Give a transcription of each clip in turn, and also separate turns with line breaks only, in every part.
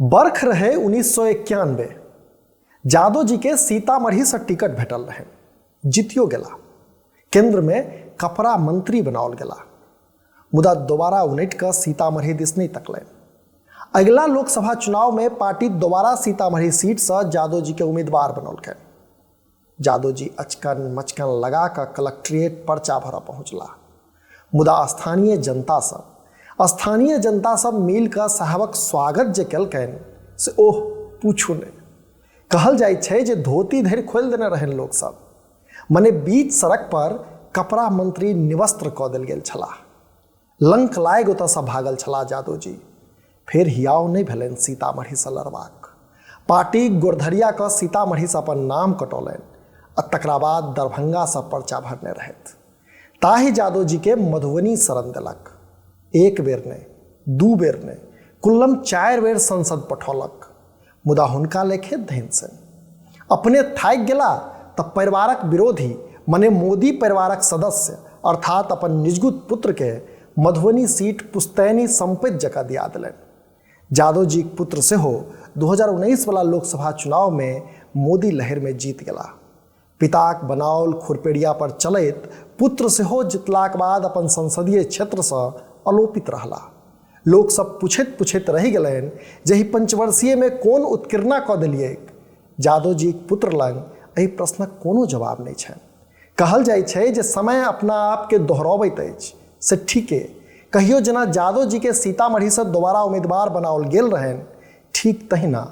बर्ख रहै 1991। जादव जीके सीतामढ़ीसँ टिकट भेटल रहनि, जीतियो गेला, केन्द्रमे कपड़ा मंत्री बनाओल गेला, मुदा दोबारा उनटि कऽ सीतामढ़ी दिस नहि तकलनि। अगिला लोकसभा चुनावमे पार्टी दोबारा सीतामढ़ी सीटसँ जादव जीके उम्मीदवार बनौलकनि। जादव जी अचकन मचकन लगा कऽ कलेक्ट्रेट पर्चा भरऽ पहुँचला, मुदा स्थानीय जनता सब मिल कऽ साहबक स्वागत जे केलकनि से ओह, पूछू नहि। कहल जाइ छै जे धोती धरि खोलि देने रहनि लोकसभ। मने बीच सड़क पर कपड़ा मंत्री निवस्त्र कऽ देल गेल छलाह। लंक लागि ओतऽसँ भागल छलाह जादव जी। फेर हियाव नहि भेलनि सीतामढ़ीसँ लड़बाक। पार्टी गोरधरिया कऽ सीतामढ़ीसँ अपन नाम कटौलनि आ तकरा बाद दरभंगासँ पर्चा भरने रहथि। ताहि जादव जीके मधुबनी शरण देलक। एक बेर नहि, दू बेर नहि, कुल्लम 4 बेर संसद पठौलक, मुदा हुनका लेखे धनि सन अपने थाकि गेला तऽ परिवारक विरोधी, मने मोदी परिवारक सदस्य, अर्थात अपन निजगुत पुत्रके मधुबनी सीट पुश्तैनी सम्पत्ति जकाँ दिया देलनि। जादव जीक पुत्र सेहो 2019 वाला लोकसभा चुनावमे मोदी लहरिमे जीत गेला। पिताक बनाओल खुरपेड़िया पर चलैत पुत्र सेहो जितलाक बाद अपन संसदीय क्षेत्रसँ अलोपित रहला। लोकसभ पूछैत पूछैत रहि गेलनि जे एहि पंचवर्षीयमे कोन उत्कीर्णा कऽ देलियैक। जादव जीक पुत्र लग एहि प्रश्नक कोनो जवाब नहि छनि। कहल जाइ छै जे समय अपना आपके दोहरबैत अछि, से ठीके। कहियो जेना जादव जीके सीतामढ़ीसँ दोबारा उम्मीदवार बनाओल गेल रहनि, ठीक तहिना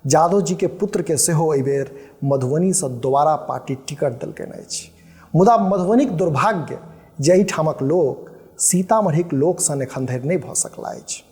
जादव जीके पुत्रके सेहो एहिबेर मधुबनीसँ दोबारा पार्टी टिकट देलकनि अछि। मुदा मधुबनीक दुर्भाग्य जे एहिठामक लोक सीतामढ़ीक लोक सन एखन धरि नहि भऽ सकला अछि।